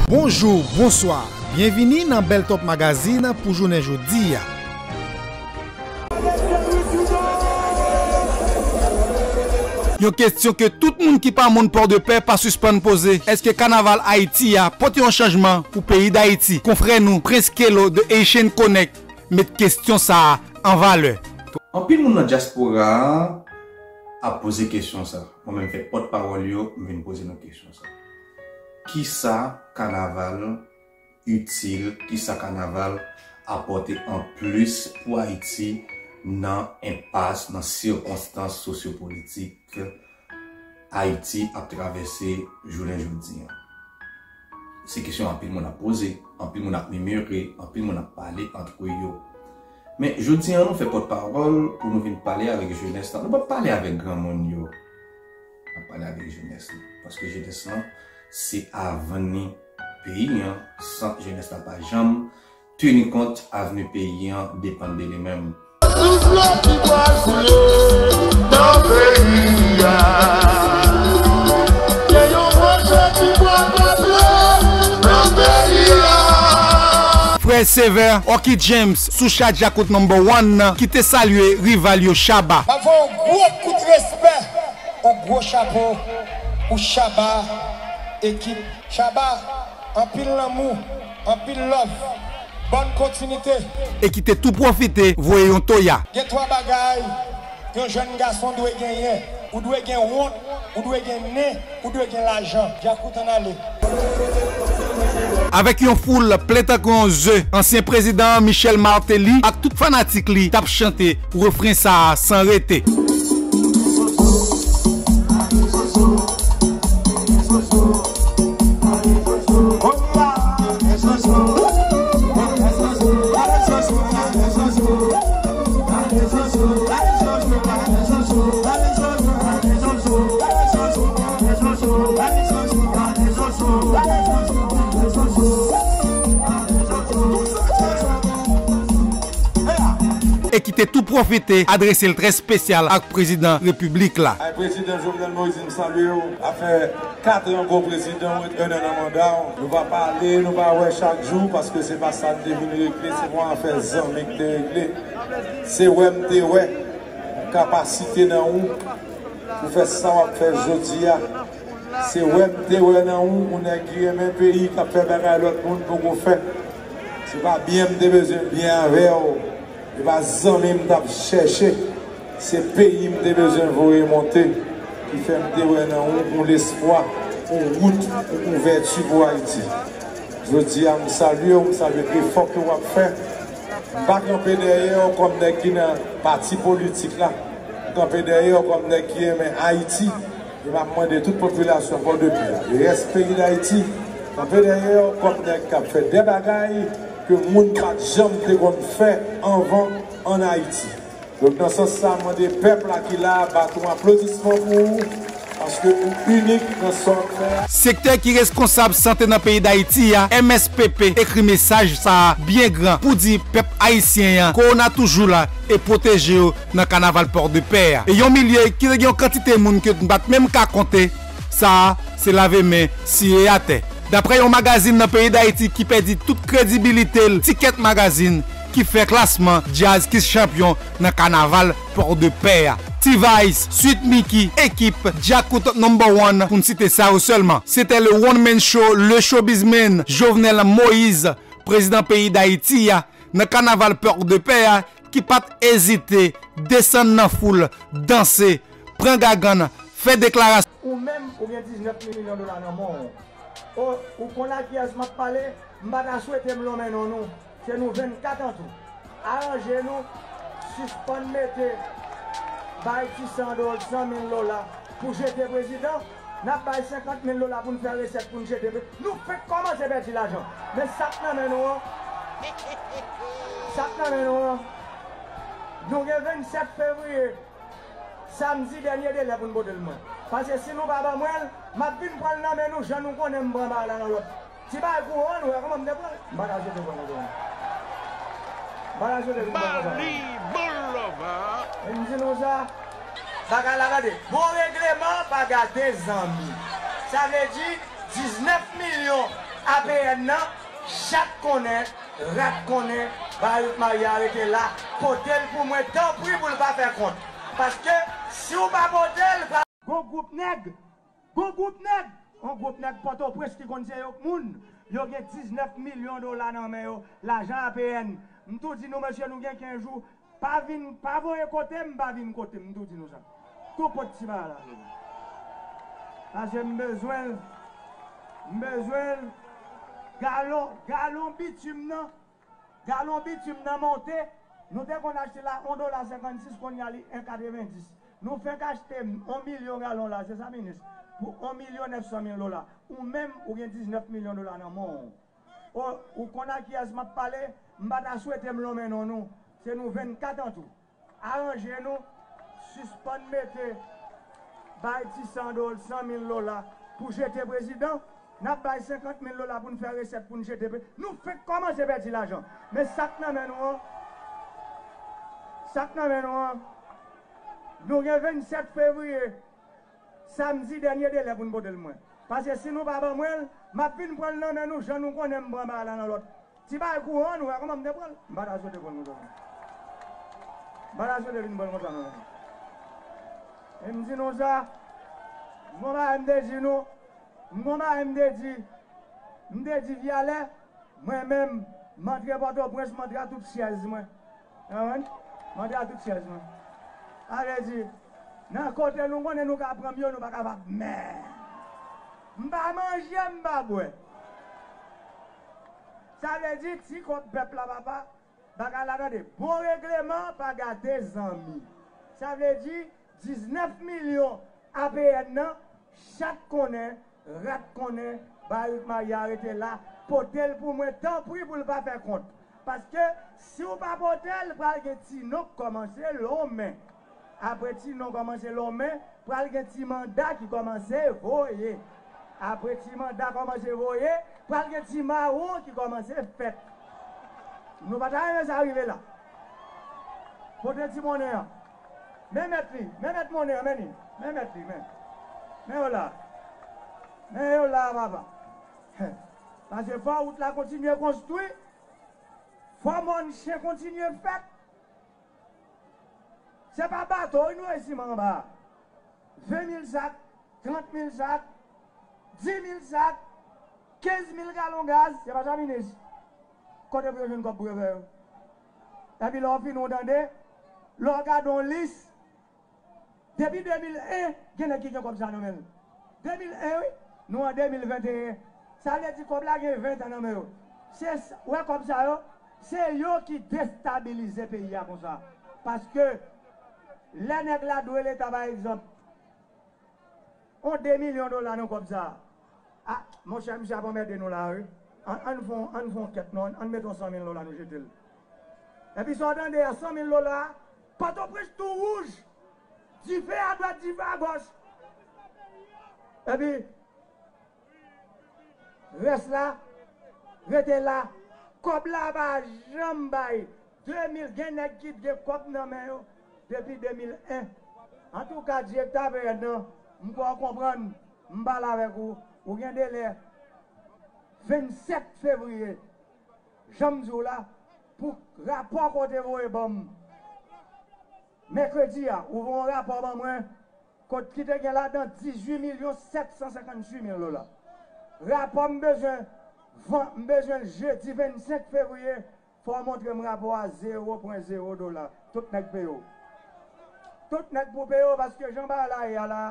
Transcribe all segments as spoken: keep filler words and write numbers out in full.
Bonjou, bonswa. Byenvini nan Bèl Top Magazine pou jounen jodi a. Yon kesyon ke tout moun ki pa moun Pòdepè pa sispann poze, èske kanaval Ayiti a pote yon chanjman pou peyi Dayiti? Konfrè nou, Prince Kelo de Haitian Connect, met kesyon sa a an valè. Anpil moun nan dyaspora a ap poze kesyon sa. Mwen menm fè pòtpawòl yo, m vin poze nou kesyon sa. Kisa kanaval itil, kisa kanaval apòte anplis pou Ayiti nan enpas, nan sikonstans sosyopolitik Ayiti ap travèse jounen jodi an? Se kesyon anpil moun ap poze, anpil moun ap memire, anpil moun ap pale ant yo. Men jodi an, nou fè pòtpawòl pou nou vin pale avèk jenès la. Nou p ap pale avèk granmoun yo. N ap pale avèk jenès la. Paske jenès la, se avni peyi an. San jenès la pa janm teni kont, avni peyi an depann de li menm. Tout lòt ki pral koule nan peyi a. Gen yon pwojè ki pral pase nan peyi a. Frè Sevè, Oky James, sou cha Djakout number one nan, ki te salye rival yo Shabba. M ap fè yon gwo kout respè, yon gwo chapo pou Shabba, ekip Shabba, anpil lanmou, anpil love, bòn kontinite. E ki te tou pwofite voye yon toya. Gen twa bagay yon jèn gason dwe genyen. Ou dwe gen wont, ou dwe gen nen, ou dwe gen lajan. Djakout ann ale. Avèk yon foul plen tankou yon ze, ansyen prezidan Michel Martelly ak tout fanatik li t ap chante refren sa a san rete. E ki te tou pwofite adrese l trè espesyal ak prezidan repiblik la. Ay, Prezidan Jovenel Moïse, m salye w. Sa fè kat an ankò, Prezidan, ou ret en an nan manda w. Nou pa pale, nou pa wè chak jou, paske se pa sa n te vin regle, se pa yon afè zanmi k te regle. Se wè m te wè kapasite nan ou pou fè sa w ap fè jodi a. Se wè m te wè nan ou, yon nèg ki renmen peyi, k ap fè bagay lòt moun poko fè. Se pa byen m te bezwen byen avè w. E pa zanmi m t ap chèche, se peyi m te bezwen voye monte, ki fè m te wè nan ou yon lespwa, yon wout, yon ouvèti pou Ayiti. Jodi a, m salye w, m salye efò ke w ap fè. M pa kanpe dèyè w kòm nèg ki nan pati politik la. M kanpe dèyè w kòm nèg ki renmen Ayiti. E m ap mande tout popilasyon Pòdepè a, rès peyi Dayiti, kanpe dèyè w kòm nèg k ap fè de bagay ke moun pa t janm te konn fè anvan ann Ayiti. Donk, nan sans sa, m mande pèp la ki la a bat yon aplodisman pou ou, paske ou inik nan sa w ap fè a. Sektè ki reskonsab sante nan peyi Dayiti a, M S P P, ekri mesaj sa a byen gran pou di pèp ayisyen an, kowona toujou la e pwoteje yo nan kanaval Pòdepè a. E yon milye ki te gen yon kantite moun ke n pa t menm ka konte, sa a se lave men, siye atè. Daprè yon magazin nan peyi Dayiti ki pèdi tout kredibilite l, Ticket Magazine, ki fè klasman djaz ki chanpyon nan kanaval Pòdepè a. T-Vice, Sweet Micky, Ekip, Djakout number one, pou n site sa yo sèlman. Se te le one man show, le showbiz man, Jovenel Moïse, prezidan peyi Dayiti a, nan kanaval Pòdepè a, ki pa t ezite desann nan foul, danse, pran gagann, fè deklarasyon. Ou menm, ou gen diznèf milyon dola nan men w. O, ou konn a kiyès m ap pale? M pa ta swete m lonmen non nou. Se nou vennkat an tou. Aranje nou, sispann mete bay ti san do-, san mil dola pou jete prezidan. N ap bay senkant mil dola pou n fè resèt pou n jete. Nou fenk kòmanse pèdi lajan. Men sa k nan men nou an, sa k nan men nou an, nou gen vennsèt fevriye, samdi, dènye delè pou n pote l mwen. Paske si nou pa ban mwen l, m ap vin pran l nan men nou, jan nou konnen m pran bagay la nan lòt. Ti bagay kouran, nou wè kòman m te pran l. M pa ka swete pran l ankò. M pa ka swete vin pran konsa. Bali, bon lòv, a. E m di nou sa, bagay la gade. Bon regleman pa gate zanmi. Sa vle di, diznèf milyon A P N nan, chat konnen, rat konnen, Barik Maria rete la, pote l pou mwen, tanpri pou l pa fè kont. Paske, si w pa pote l, pral. Gon gwoup nèg, gon gwoup nèg, yon gwoup nèg Pòtoprens ki konn se yo k moun, yo gen diznèf milyon dola nan men yo, lajan A P N. M tou di nou, mesye, nou gen kenz jou, pa vin, pa voye kote m, pa vin kote m, m tou di nou sa. Tou pot ti bagay la. Paske m bezwen l, m bezwen l. Galon, galon bitim nan, galon bitim nan monte. Nou te konn achte la yon dola senkannsis, kounye a li en katrevenndis. Nou fenk achte yon milyon galon la, se sa, minis? Pou yon milyon nèf san mil dola. Ou menm, ou gen diznèf milyon dola nan men w. O, ou konn a kiyès m ap pale? M pa ta swete m lonmen non nou. Se nou vennkat an tou. Aranje nou, sispann mete bay ti san dola, san mil dola pou jete prezidan. N ap bay senkant mil dola pou n fè resèt pou n jete pre-, nou fenk kòmanse pèdi lajan. Men sa k nan men nou an, sa k nan men nou an, nou gen vennsèt fevriye, samdi, dènye delè pou n pote l mwen. Paske si nou pa ban mwen l, m ap vin pran l nan men nou, jan nou konnen m pran bagay la nan lòt. Ti bagay kouran, nou wè kòman m te pran l. M pa ta swete pran l konsa non. M pa ta swete vin pran l konsa non. E m di nou sa, m gon bagay m te di nou, m gon bagay m te di, m te di Vyalè, mwen menm, m antre Pòtoprens, m antre a tout chèz mwen. Ou konprann? M antre a tout chèz mwen. Sa vle di, nan kote nou konnen nou ka pran m yo, nou pa kapab. Men, m pa manje, m pa bwè. Sa vle di, ti kòb pèp la, papa, bagay la, tande. Bon regleman pa gate zanmi. Sa vle di, diznèf milyon A P N nan, chat konnen, rat konnen, Barik Maria rete la, pote l pou mwen, tanpri pou l pa fè kont. Paske, si w pa pote l, pral gen ti non k kòmanse lonmen. Apre ti non kòmanse lonmen, pral gen ti manda ki kòmanse voye. Apre ti manda kòmanse voye, pral gen ti mawon ki kòmanse fèt. Nou pa ta renmen sa rive la. Pote ti monnen an. Men mèt li, men mèt monnen an, men li. Men mèt li, men. Men yo la. Men yo la, papa. Paske fò wout la kontinye konstwi. Fò mòn chen kontinye fèt. Se pa bato wi nou resi anba. Ven mil sak, trant mil sak, di mil sak, kenz mil galon gaz, se pa sa, minis? Kote pou yo jwenn kòb pou yo fè yo? Epi lè w fini w tande, lè w gade yon lis, depi de mil en, gen nèg ki gen kòb sa nan men l. De mil en wi, nou an de mil venteyen. Sa vle di kòb la gen ven tan nan men yo. Se s-, wè kòb sa yo, se yo ki destabilize peyi a konsa. Paske lè nèg la dwe Leta, pa egzanp, yon de milyon dola nan kòb sa a. A, monchè, misye ap anmède nou la, wi. Ann, ann fè yon, ann fè yon kèt, non, ann, ann mete yon san mil dola, nou jete l. Epi sa w tande a, san mil dola, Pòtoprens tou wouj. Dife adwat, dife agòch. Epi, rès la, rete la. Kòb la pa janm bay. De mil, gen nèg ki gen kòb nan men yo depi de mil en. Antouka, direktè A P N nan, m kwè w konprann, m pale avèk ou, ou gen delè vennsèt fevriye, jan m di w la, pou rapò ke w te voye ban m mèkredi a, ou voye yon rapò ban mwen, kot ki te gen ladan dizuit milyon sèt san senkantuit mil dola. Rapò m bezwen, van-, m bezwen l jedi vennsenk fevriye, fò w montre m rapò a, zewo pwen zewo dola. Tout nèg peye w. Tout nèg pou peye w, paske jan bagay la ye a la,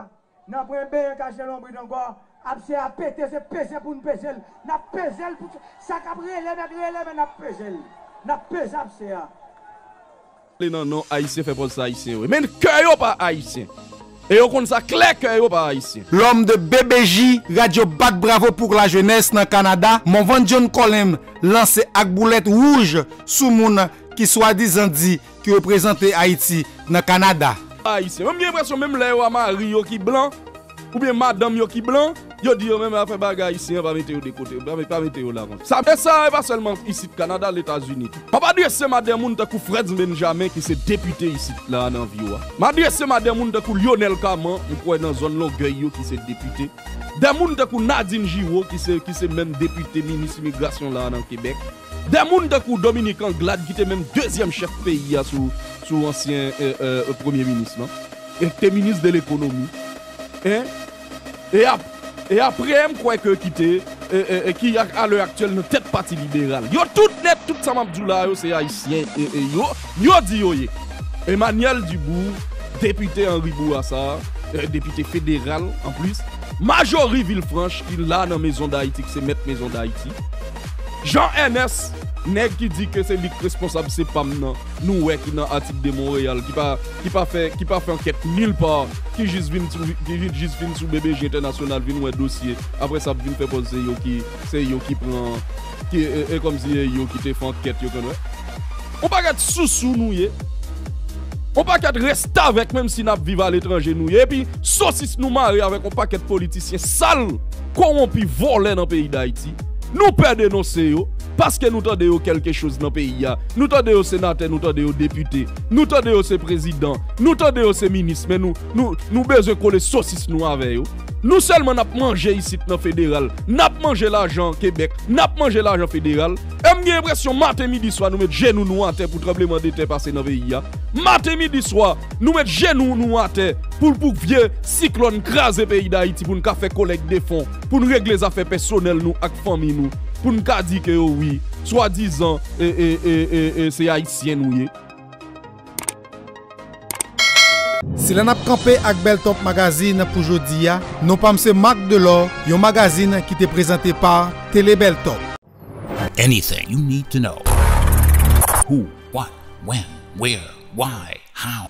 n ap pran benyen kache lonbrit ankò. Apse a pete, se peze pou n peze l. N ap peze l pou sa k ap rele mèt rele, men n ap peze l. N ap peze apse a. Pale nan non Ayisyen, fè pòz sa Ayisyen yo ye. Men kè yo pa Ayisyen. E yo konn sa klè, kè yo pa Ayisyen. L'homme de B B J, radyo Bat Bravo pour la Jeunesse nan Kanada, Morvan John Colem lanse ak boulèt wouj sou moun ki swadizan di ki reprezante Ayiti nan Kanada. Ayisyen. Mwen gen enpresyon menm lè yo a mari yo ki blan, oubyen madanm yo ki blan, Yo di yo menm afè bagay ayisyen an, pa mete yo de kote, pa, pa mete yo la konsa. Sa, e sa, e pa sèlman isit, Kanada, Letazini tou. M ap adrese m a de moun tankou Frantz Benjamin ki se depite isit la nan Viwa. M adrese m a de moun tankou Lionel Caman, m kwè nan zòn Longèy yo ki se depite. De moun tankou Nadine Giraud ki se, ki se menm depite minis imigrasyon la nan Kebèk. De moun tankou Dominique Anglade ki te menm dezyèm chèf peyi a sou, sou ansyen, e, e, premye minis lan. E ki te minis de lekonomi. Hein? E ap, e apre m kwè ke ki te, e, e, e ki a, a lè aktyèl nan tèt Pati Liberal. Yo tout nèt, tout sa m ap di w la yo, se ayisyen, e, e, yo, yo di yo ye. Emmanuel Dubourg, depite Henri Bourassa, e, depite federal an plis. Marjorie Villefranche, ki la nan Mezon Dayiti, ki se mèt Mezon Dayiti. Jean Ernest, nèg ki di ke se li k responsab se pam nan, nou wè ki nan Arctic de Montréal, ki pa, ki pa fè, ki pa fè ankèt nil pa, ki jis vin sou, ki vin jis vin sou B B J Entènasyonal, vin wè dosye. Apre sa, ap vin fè pòz se yo ki, se yo ki pran, ki, e, e kòmsi e yo ki te fè ankèt, yo konn wè. On pakèt sousou nou ye. On pakèt restavèk, menm si n ap viv aletranje nou ye. Epi, sosis nou mare avèk on pakèt politisyen sal, kowonpi, vòlè nan peyi Dayiti. Nou pè denonse yo, paske nou tande yo kèlke choz nan peyi a. Nou tande yo senatè, nou tande yo depite. Nou tande yo se prezidan. Nou tande yo se minis, men nou, nou, nou bezwen kole sosis nou avè yo. Nou sèlman n ap manje isit nan federal. N ap manje lajan Kebèk. N ap manje lajan federal. E m gen enpresyon maten, midi, swa, nou met jenou nou atè pou tranblemanntè pase nan peyi a. Maten, midi, swa, nou met jenou nou atè pou, pou vye siklòn kraze peyi Dayiti, pou n ka fè kolèk de fon, pou n regle zafè pèsonèl nou ak fanmi nou, pou n ka di ke yo wi, swadizan, e, e, e, e, e, se ayisyen nou ye. Se la n ap kanpe ak Bèl Top Magazine pou jodi a. Non pa m se Marc Delor, yon magazin ki te prezante pa Tele Bèl Top. Anything you need to know. Who, what, when, where, why, how.